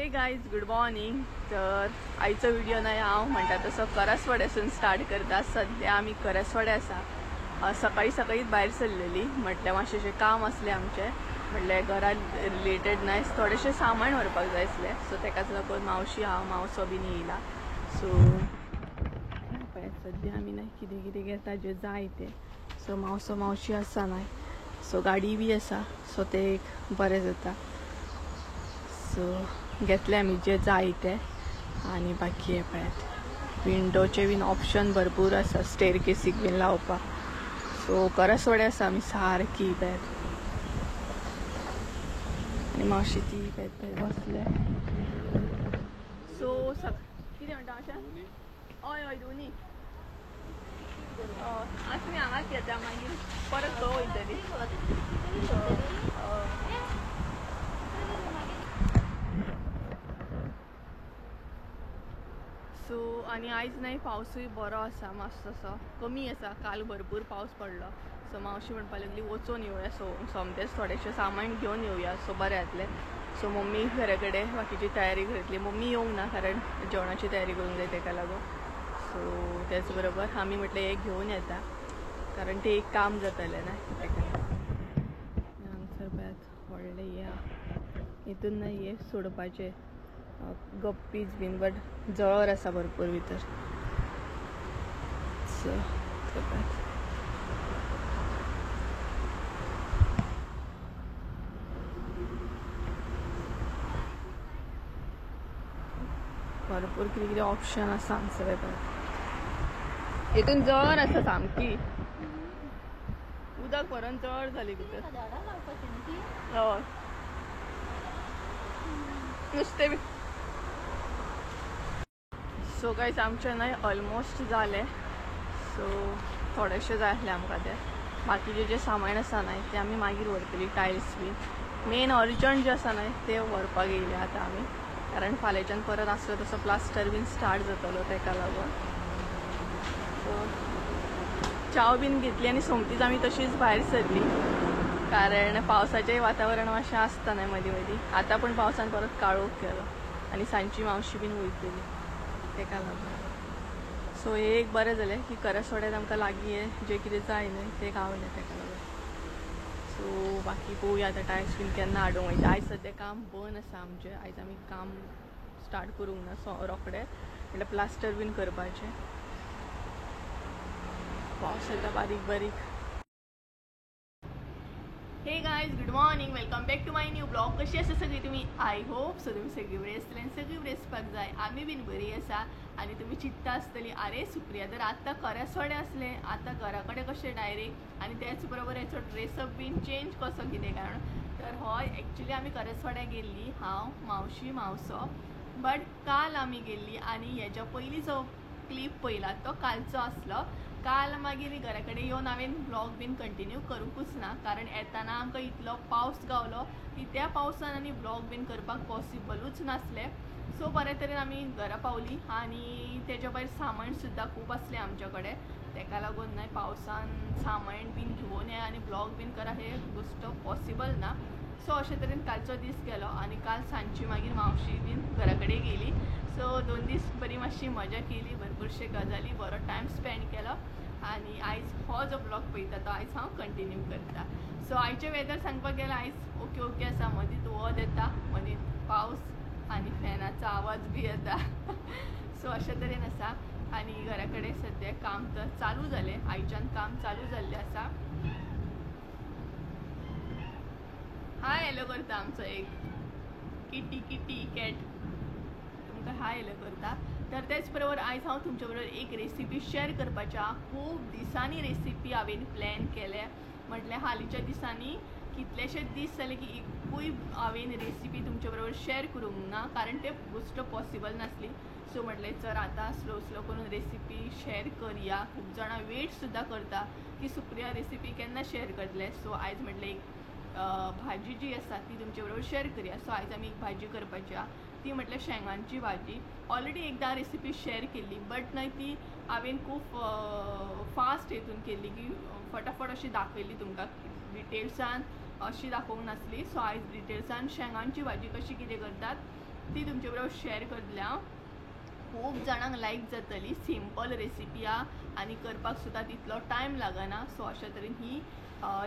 हे guys, good morning. तर आयचो व्हिडिओ न्हय हांव म्हणटा तसो करासवाड्यासून स्टार्ट करता। सद्या आमी करासवाड्या आसा। सकाळी सकाळीच भायर सरलेली, म्हटल्यार मातशें काम आसलें आमचें, म्हटल्यार घरा रिलेटेड न्हय थोडेशें सामान व्हरपाक जाय आसलें। सो तेकाच लागून मावशी हांव मावसो बीन येयला। सो पळय सद्या आमी न्हय कितें कितें घेता जें जाय तें। सो मावसो मावशी आसा न्हय, सो गाडी बी आसा, सो तें एक बरें जाता। सो घेतले आमी जे जाय ते। आनी बाकी हे पळयात विंडोचे बीन ऑप्शन भरपूर आसा, स्टेरकेसीक बीन लावपाक। सो करासवाडे आसा आमी सारकी पळयात। आनी मावशी ती पळयत पळयत बसले। सो कितें म्हणटा मातशें? हय हय दोनी। आज तुमी हांगाच घेता, मागीर परत खंय वयतली। सो आनी आयज न्हय पावसूय बरो आसा, मातसो असो कमी आसा। काल भरपूर पावस पडलो। सो मावशी म्हणपाक लागली वचून येवया, सो सोमतेंच थोडेशें सामान घेवन येवया, सो बरें जातलें। सो मम्मी घरा कडेन बाकीची तयारी करतली, मम्मी येवंक ना कारण जेवणाची तयारी करूंक जाय तेका लागून। सो तेच बरोबर आमी म्हटलें हें घेवन येता, कारण तें एक काम जातलें ना तेका लागून। हांगसर पळयात व्हडलें हें आहा, हितून न्हय हें सोडपाचें गप्पीज बीन, बट जळोर आसा भरपूर भितर। सो भरपूर कितें कितें ऑप्शन आसा हांगसर। हितून जळोर आसा सामकी, उदक भरून जळ जाली भितर। हय नुस्तें बी। सो गायज आमचें न्हय ऑलमोस्ट जालें। सो थोडेशें जाय आसलें आमकां तें, बाकीचें जें सामान आसा न्हय तें आमी मागीर व्हरतली। टायल्स बीन मेन अर्जंट जें आसा न्हय तें व्हरपाक येयलें आतां आमी, कारण फाल्यांच्यान परत आसलो तसो प्लास्टर बीन स्टार्ट जातलो तेका लागून। सो च्याव बीन घेतली आनी सोमतीच आमी तशीच भायर सरली, कारण पावसाचें वातावरण मातशें आसता न्हय मदीं मदीं। आतां पूण पावसान परत काळोख केलो आनी सांजची मावशी बीन वयतली तेका लागून। सो हें एक बरें जालें की करासवाड्यात आमकां लागीं हें जें कितें जाय न्हय तें गावलें तेका लागून। सो बाकी पळोवया आतां टायल्स बीन केन्ना हाडूंक वयता। आयज सद्या काम बंद आसा आमचें, आयज आमी काम स्टार्ट करूंक ना। सो रोखडें म्हटल्यार प्लास्टर बीन करपाचें। पावस येता बारीक बारीक। Hey guys, good morning, welcome back to my new blog. कशी आसा सगळी तुमी? I hope so तुमी सगळी बरी आसतली आनी सगळी बरी आसपाक जाय। आमी बीन बरी आसा। आनी तुमी चिंत्ता आसतली आरे सुप्रिया तर आतां करासवाड्या आसलें, आतां घरा कडेन कशें डायरेक्ट, आनी तेच बरोबर हेचो ड्रेसअप बीन चेंज कसो कितें कारण। तर हय एक्चुली आमी करासवाड्या गेल्ली, हांव मावशी मावसो, बट काल आमी गेल्ली। आनी हेच्या पयलीं जो क्लिप पळयला तो कालचो आसलो। काल मागीर घरा कडेन येवन हांवें ब्लॉग बीन कंटिन्यू करूंकूच ना, कारण येताना आमकां इतलो पावस गावलो की त्या पावसान आनी ब्लॉग बीन करपाक पॉसिबलूच नासलें। सो बरे तरेन आमी घरा पावली आनी तेच्या भायर सामान सुद्दां खूब आसलें आमच्या कडेन, तेका लागून न्हय पावसान सामान बीन घेवन ये आनी ब्लॉग बीन करा हे गोश्ट पॉसिबल ना। सो अशे तरेन कालचो दीस गेलो आनी काल सांजची मागीर मावशी बीन घरा कडेन गेली। सो 2 दीस बरी मातशी मजा केली, भरपूरशे गजाली, बरो टायम स्पेंड केलो। आनी आयज हो जो ब्लॉग पळयता तो आयज हांव कंटिन्यू करता। सो आयचें वेदर सांगपाक गेल्यार आयज ओके ओके आसा, मदींच वत येता, मदींच पावस आनी फॅनाचो आवाज बी येता। सो अशे तरेन आसा। आनी घरा कडेन सद्या काम तर चालू जालें, आयच्यान काम चालू जाल्लें आसा। हाय हॅलो करता आमचो एक किटी, किटी कॅट तुमकां हाय हॅलो करता। तर तेच बरोबर आयज हांव तुमच्या बरोबर एक रेसिपी शेअर करपाची आहा। खूब दिसांनी रेसिपी हांवें प्लॅन केल्या, म्हटल्यार हालींच्या दिसांनी कितलेशे दीस जाले की एकूय हांवें रेसिपी तुमच्या बरोबर शेअर करूंक ना, कारण ते गोश्ट पॉसिबल नासली। सो म्हटलें चल आतां स्लो स्लो करून रेसिपी शेअर करया। खूब जाणां वेट सुद्दां करता की सुप्रिया रेसिपी केन्ना शेअर करतले। सो आयज म्हटलें एक भाजी जी आसा ती तुमचे बरोबर शेअर करया। सो आयज आमी एक भाजी करपाची आहा, ती म्हटल्यार शेंगांची भाजी। ऑलरेडी एकदां रेसिपी शेअर केल्ली, बट न्हय ती हांवें खूब फास्ट हेतून केल्ली की फटाफट अशी दाखयली तुमकां डिटेल्सान अशी दाखोवंक नासली। सो आयज डिटेल्सान शेंगांची भाजी कशी कितें करतात ती तुमचे बरोबर शेअर करतलें हांव. खूब जाणांक लायक जातली, सिंपल रेसिपी आहा आनी करपाक सुद्दां तितलो टायम लागना. सो अशा तरेन ही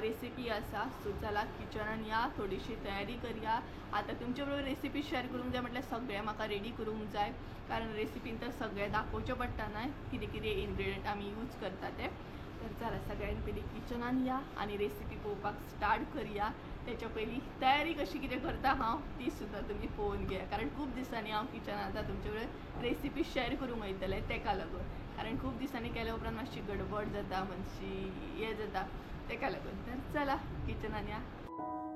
रेसिपी आसा. सो चला किचनान या, थोडीशी तयारी करया. आतां तुमचे बरोबर रेसिपी शेअर करूंक जाय म्हटल्यार सगळें म्हाका रेडी करूंक जाय, कारण रेसिपीन तर सगळें दाखोवचें पडटा न्हय कितें कितें इन्ग्रिडियंट आमी यूज करता ते. तर चला सगळ्यान पयलीं किचनान या आनी रेसिपी पळोवपाक स्टार्ट करया. तेच्या पयलीं तयारी कशी कितें करता हांव ती सुद्दां तुमी पळोवन घेया, कारण खूब दिसांनी हांव किचनान आतां तुमचे बरोबर रेसिपी शेअर करूंक वयतलें तेका लागून, कारण खूब दिसांनी केल्या उपरांत मातशी गडबड जाता, मातशी हें जाता, तेका लागून. तर चला किचनान या.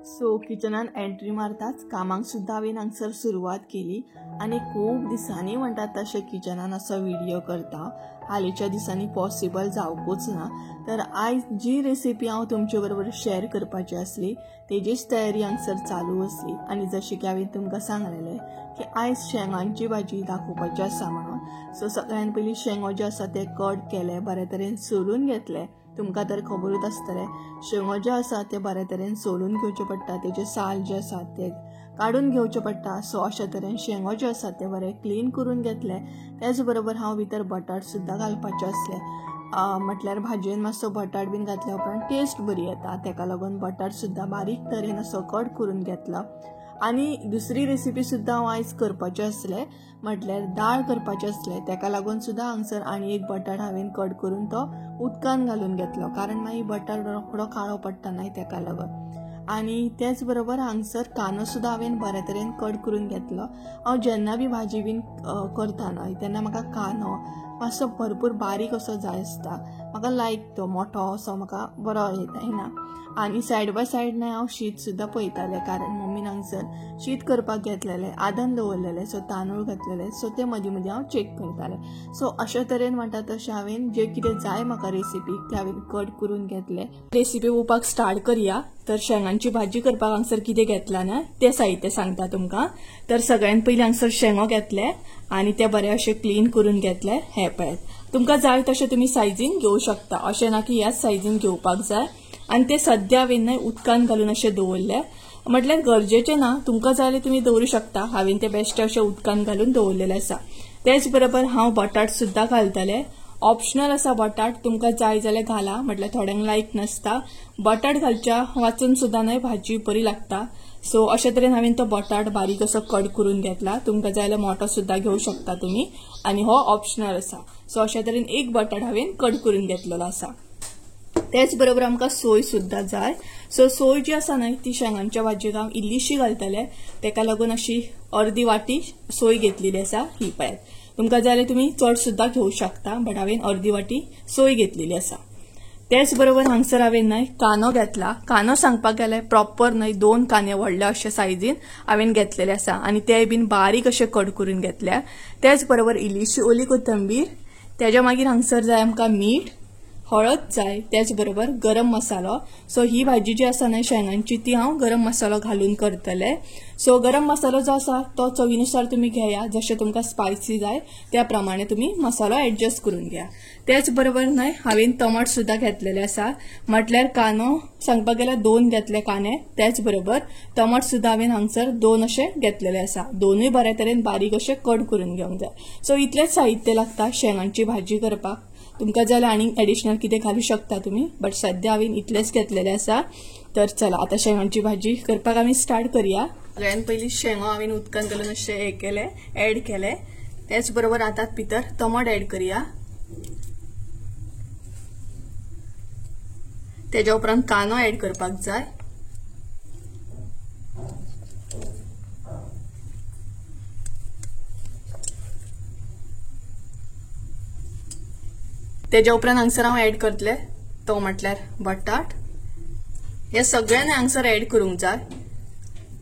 सो किचनान एंट्री मारताच कामाक सुद्दां हांवें हांगसर सुरवात केली आनी खूब दिसांनी म्हणटात तशें किचनान असो व्हिडियो करता, हालींच्या दिसांनी पॉसिबल जावकूच ना. तर आयज जी रेसिपी हांव तुमचे बरोबर शेअर करपाची आसली तेजीच तयारी हांगसर चालू आसली. आनी जशें की हांवें तुमकां सांगलेलें की आयज शेंगांची भाजी दाखोवपाची आसा म्हणून. सो सगळ्यान पयलीं शेंगो जे आसा ते कट केले, बरे तरेन सोलून घेतले. तुमकां तर खबरूच आसतलें शेंगो जे आसा ते बरे तरेन सोलून घेवचे पडटा, तेजे साल जे आसा ते काडून घेवचे पडटा. सो अशा तरेन शेंगो जे आसा ते बरे क्लीन करून घेतले. त्याच बरोबर हांव भितर बटाट सुद्दां घालपाचे आसले, म्हटल्यार भाजयेन मातसो बटाट बीन घातल्या उपरांत टेस्ट बरी येता, तेका लागून बटाट सुद्दां बारीक तरेन असो कट करून घेतलो. आनी दुसरी रेसिपी सुद्दां हांव आयज करपाचें आसलें, म्हटल्यार दाळ करपाचें आसलें, तेका लागून सुद्दां हांगसर आनी एक बटाट हांवें कट करून तो उदकान घालून घेतलो, कारण मागीर बटाट रोखडो काळो पडटा न्हय तेका लागून. आनी तेच बरोबर हांगसर कांदो सुद्दां हांवें बरे तरेन कट करून घेतलो. हांव जेन्ना बी भाजी बीन करता न्हय तेन्ना म्हाका कांदो मातसो भरपूर बारीक असो जाय आसता, म्हाका लायक तो मोठो असो म्हाका बरो येना. आनी सायड बाय सायड न्हय हांव शीत सुद्दां पळयतालें, कारण मम्मीन हांगसर शीत करपाक घेतलेलें, आदन दवरलेलें, सो तांदूळ घातलेले, सो ते मदीं मदीं हांव चॅक करतालें. सो अशा तरेन म्हणटा तशें हांवें जें कितें जाय म्हाका रेसिपी तें हांवें कट करून घेतलें. रेसिपी पळोवपाक स्टार्ट करया. तर शेंगांची भाजी करपाक हांगसर कितें घेतलां न्हय तें साहित्य सांगता तुमकां. तर सगळ्यान पयलीं हांगसर शेंगो घेतले आनी ते बरे अशे क्लीन करून घेतले. हे पळयात, तुमकां जाय तशें तुमी सायझीन घेवं शकता, अशें ना की ह्याच सायझीन घेवपाक जाय. आनी ते सद्या हांवें न्हय उदकान घालून अशें दवरले, म्हटल्यार गरजेचें ना, तुमकां जाय जाल्यार तुमी दवरूं शकता. हांवें ते बेश्टे अशें उदकान घालून दवरलेलें आसा. तेच बरोबर हांव बटाट सुद्दां घालतलें, ऑप्शनल आसा बटाट, तुमकां जाय जाल्यार घाला, म्हटल्यार थोड्यांक लायक नासता बटाट घालच्या वाचून सुद्दां न्हय भाजी बरी लागता. सो अशे तरेन हांवें तो बटाट बारीक असो कट करून घेतला, तुमकां जाय जाल्यार मोठो सुद्दां घेवं शकता तुमी, आनी हो ऑप्शनल आसा. सो अशा तरेन एक बटाट हांवें कट करून घेतलेलो आसा. तेच बरोबर आमकां सोय सुद्दां जाय. सो सोय जी आसा न्हय ती शेंगांच्या भाजयेक हांव इल्लीशी घालतलें, तेका लागून अशी अर्दी वाटी सोय घेतलेली आसा. ही पळयात, तुमकां जाय जाल्यार तुमी चड सुद्दां घेवं शकता, बट हांवें अर्दी वाटी सोय घेतलेली आसा. तेच बरोबर हांगसर हांवें न्हय कांदो घेतला. कांदो सांगपाक गेल्यार प्रॉपर न्हय 2 कांदे व्हडले अशे सायझीन हांवें घेतलेले आसा आनी ते बीन बारीक अशे कट करून घेतल्या. तेच बरोबर इल्लीशी ओली कोथंबीर, तेज्या मागीर हांगसर जाय आमकां मीठ, हळद जाय, तेच बरोबर गरम मसालो. सो ही भाजी जी आसा न्हय शेंगांची ती हांव गरम मसालो घालून करतलें. सो गरम मसालो जो आसा तो चवीनुसार तुमी घेया, जशें तुमकां स्पायसी जाय त्या प्रमाणे तुमी मसालो एडजस्ट करून घेया. तेच बरोबर न्हय हांवें टमाट सुद्दां घेतलेले आसा, म्हटल्यार कांदो सांगपाक गेल्यार 2 घेतले कांदे, तेच बरोबर टमाट सुद्दां हांवें हांगसर 2 अशे घेतलेले आसा. दोनूय बरे तरेन बारीक अशे कट करून घेवंक जाय. सो इतलेंच साहित्य लागता शेंगांची भाजी करपाक. तुमकां जाल्यार आनीक एडिशनल कितें घालूं शकता तुमी, बट सद्या हांवें इतलेंच घेतलेलें आसा. तर चला आतां शेंगांची भाजी करपाक आमी स्टार्ट करया. सगळ्यान पयलीं शेंगो हांवें उदकान घालून अशें हें केलें, एड केलें. तेच बरोबर आतां भितर टमाट एड करया. तेज्या उपरांत कांदो एड करपाक जाय. तेज्या उपरांत हांगसर हांव एड करतलें तो म्हटल्यार बटाट. हे सगळ्यांनी हांगसर एड करूंक जाय,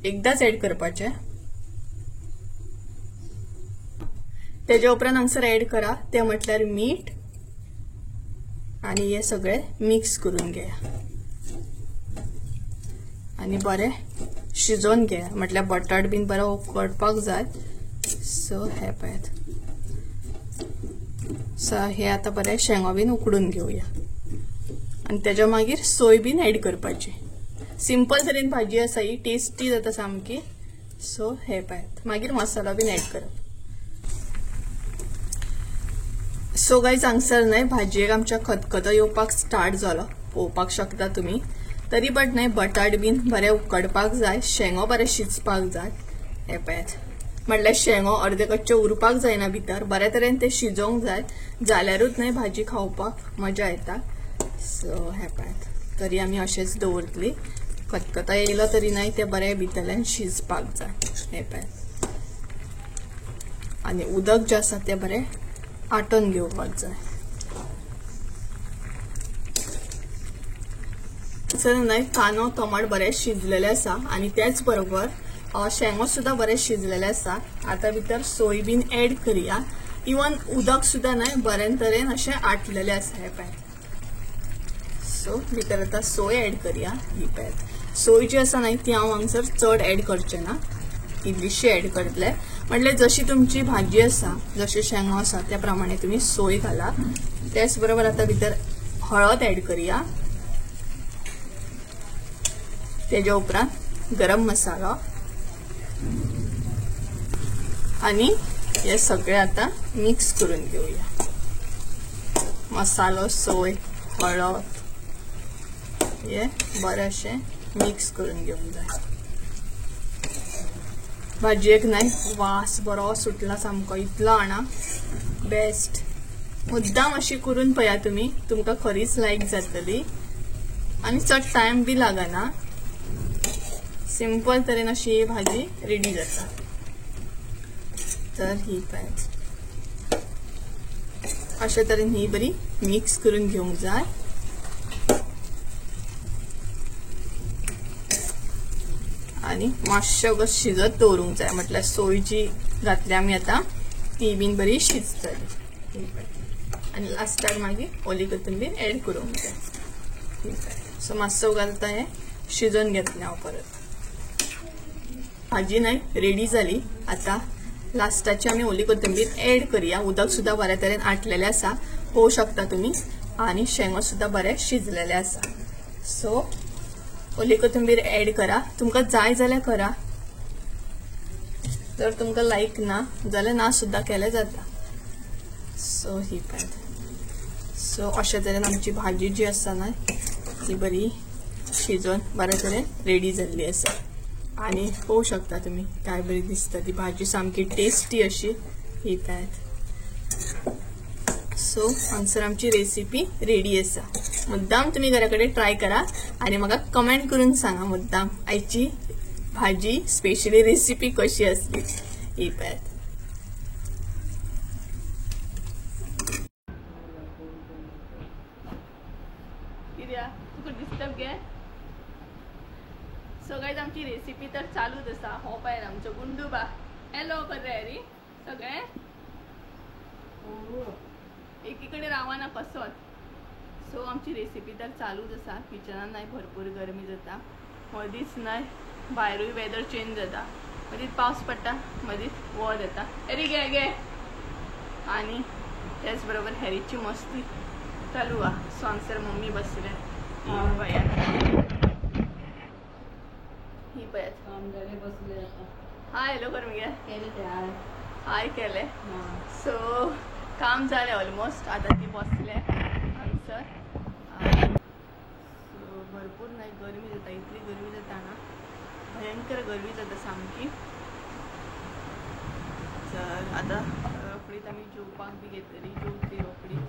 एकदाच एड करपाचें. तेज्या उपरांत हांगसर एड करा तें म्हटल्यार मीठ आनी हे सगळे मिक्स करून घेया आनी बरें शिजोवन घेया, म्हटल्यार बटाट बीन बरो उकडपाक जाय. सो हे पळयात, सो हे आतां बरें शेंगो बीन उकडून घेवया आनी तेज्या मागीर सोय बीन एड करपाची. सिंपल तरेन भाजी आसा ही, टेस्टी जाता सामकी. सो हे पळयात मागीर मसालो बीन एड करप. सो गायज हांगसर न्हय भाजयेक आमच्या खतखतो येवपाक स्टार्ट जालो पळोवपाक शकता तुमी. तरी बट न्हय बटाट बीन बरें उकडपाक जाय, शेंगो बरें शिजपाक जाय. हे पळयात म्हटल्यार शेंगो अर्दे कच्चे उरपाक जायना भितर, बरे तरेन ते शिजोवंक जाय जाल्यारूच न्हय भाजी खावपाक मजा येता. सो हे पळयात तरी आमी अशेंच दवरतली, खतखतो येयलो तरी न्हय ते बरें भितरल्यान शिजपाक जाय. हे पळयात आनी उदक जें आसा तें बरें आटोवन घेवपाक जाय. सर न्हय कांदो टमाट बरें शिजलेले आसा आनी तेच बरोबर शेंगो सुद्दां बरें शिजलेले आसा. आतां भितर सोय बीन एड करया. इवन उदक सुद्दां न्हय बरें तरेन अशें आटलेलें आसा. हे पळयात सो भितर आतां सोय एड करया. ही पळयात सोय जी आसा न्हय ती हांव हांगसर चड एड करचें ना, इल्लीशी एड करतले. म्हटल्यार जशी तुमची भाजी आसा जशे शेंगो आसा त्या प्रमाणे तुमी सोय घाला. तेच बरोबर आतां भितर हळद एड करया, तेज्या उपरांत गरम मसालो आनी हे सगळे आतां मिक्स करून घेवया. मसालो सोय हळद हे बरें अशें मिक्स करून घेवंक जाय. भाजयेक न्हय वास बरो सुटला सामको, इतलो आणा बेस्ट. मुद्दाम अशी करून पळया तुमी, तुमकां खरीच लायक जातली आनी चड टायम बी लागना. सिंपल तरेन अशी ही भाजी रेडी जाता. तर ही पळयात अशे तरेन ही बरी मिक्स करून घेवंक जाय. आनी मातशें वगत शिजत दवरूंक जाय, म्हटल्यार सोय जी घातल्या आमी आतां ती बीन बरी शिजतली. आनी लास्टाक मागीर ओली कोथिंबीर एड करूंक जाय. सो मातसो वगत आतां हें शिजोवन घेतलें हांव परत. भाजी न्हय रेडी जाली. आतां लास्टाची आमी ओली कोथिंबीर एड करया. उदक सुद्दां बऱ्या तरेन आटलेलें आसा पळोवंक शकता तुमी आनी शेंगो सुद्दां बरें शिजलेलें आसा. सो ओली कोथिंबीर एड करा, तुमकां जाय जाल्यार करा, जर तुमकां लायक ना जाल्यार ना सुद्दां केलें जाता. सो ही पळयात सो अशे तरेन आमची भाजी जी आसा न्हय ती बरी शिजोवन बरे तरेन रेडी जाल्ली आसा. आनी पळोवंक शकता तुमी काय बरी दिसता ती भाजी, सामकी टेस्टी अशी. ही पळयात सो हांगसर आमची रेसिपी रेडी आसा. मुद्दाम तुमी घरा कडेन ट्राय करा आनी म्हाका कमेंट करून सांगा मुद्दाम आयची भाजी स्पेशली रेसिपी कशी आसली. ही पळयात कित्याक तुका डिस्टर्ब गे. सो गायज आमची रेसिपी तर चालूच आसा. हो पळय आमचो गुंडूबा हॅलो कर रे हरी सगळे एकीकडे रावना कसोच. सो आमची रेसिपी तर चालूच आसा. किचनान न्हय भरपूर गरमी जाता, मदींच न्हय भायरूय वेदर चेंज जाता, मदींच पावस पडटा मदींच वत येता. हरी गे गे. आनी तेच बरोबर हॅरीची मस्ती चालू आसा. सो हांगसर मम्मी बसले पळयात ही पळयात हाय हॅलो कर मगे हाय केले. सो काम जालें ऑलमोस्ट, आतां ती बसले हांगसर. सो भरपूर न्हय गरमी जाता, इतली गरमी जाता ना भयंकर गरमी जाता सामकी. तर आतां रोखडीच आमी जेवपाक बी घेतली, जेवतली रोखडीच.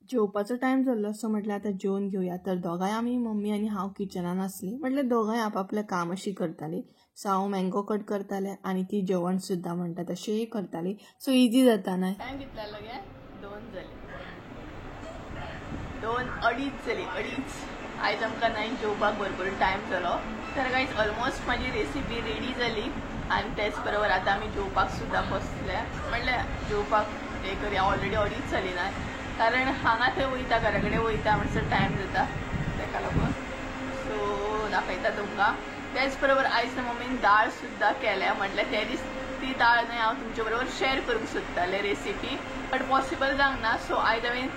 जेवपाचो टायम जाल्लो सो म्हटल्यार आतां जेवन घेवया. तर दोगांय आमी मम्मी आनी हांव किचनान आसली, म्हटल्यार दोगांय आपआपलें काम अशी करतालीं. सो हांव मँगो कट करतालें आनी ती जेवण सुद्दां म्हणटा तशें करताली. सो इजी जाता न्हय. टायम कितलो जालो गे? 2 जाले, 2:30 जाली, 2:30. आयज आमकां न्हय जेवपाक भरपूर टायम जालो. तर गायज ऑलमोस्ट म्हाजी रेसिपी रेडी जाली आनी तेच बरोबर आतां आमी जेवपाक सुद्दां बसले. म्हटल्यार जेवपाक हें करया, ऑलरेडी 2:30 जाली न्हय, कारण हांगा थंय वयता घरा कडेन वयता म्हणसर टायम जाता ताका लागून. सो दाखयता तुमकां. तेच बरोबर आयज मम्मीन दाळ सुद्दां केल्या, म्हटल्यार ते दीस ती दाळ न्हय हांव तुमचे बरोबर शेअर करूंक सोदतालें रेसिपी, बट पॉसिबल जावंक ना. सो आयज हांवें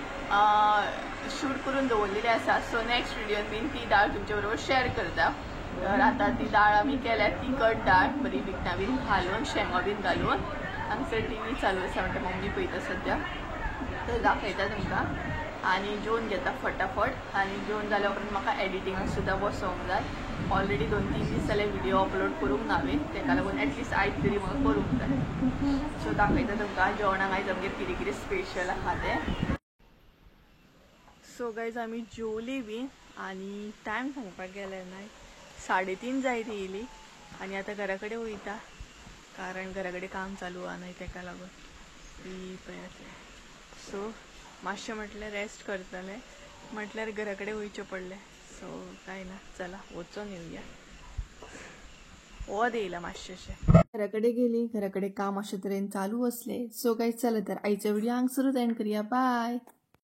शूट करून दवरलेली आसा. सो नेक्स्ट व्हिडियोन बीन ती डाळ तुमच्या बरोबर शेअर करता. तर आतां ती डाळ आमी केल्या तिखट डाळ, बरी बिकणां बीन घालून शेंगो बीन घालून. हांगसर टी व्ही चालू आसा म्हणटा मम्मी पळयता सद्या, तर दाखयता तुमकां. आनी जेवन घेता फटाफट आनी जेवन जाल्या उपरांत म्हाका एडिटिंगाक सुद्दां बसोंक जाय. ऑलरेडी 2-3 दीस जाले व्हिडिओ अपलोड करूंक ना हांवें, तेका लागून एटलिस्ट आयज तरी म्हाका करूंक जाय. सो दाखयता तुमकां जेवणाक आयज आमगेर कितें कितें स्पेशल आहा तें. सो गायज आमी जेवली बी आनी टायम सांगपाक गेले ना 3:30 जायत येयली आनी आतां घरा कडेन वयता, कारण घरा कडेन काम चालू आहा न्हय तेका लागून ही पळयात. सो मातशें म्हटल्यार रेस्ट करतलें म्हटल्यार घरा कडेन वयचें पडलें. सो कांय ना, चला वचोन येवया. वत येयलां मातशेंशें. घरा कडेन गेली, घरा कडेन काम अशे तरेन चालू आसलें. सो गायज चला तर आयचो व्हिडिओ हांगसरूच एंड करया. बाय.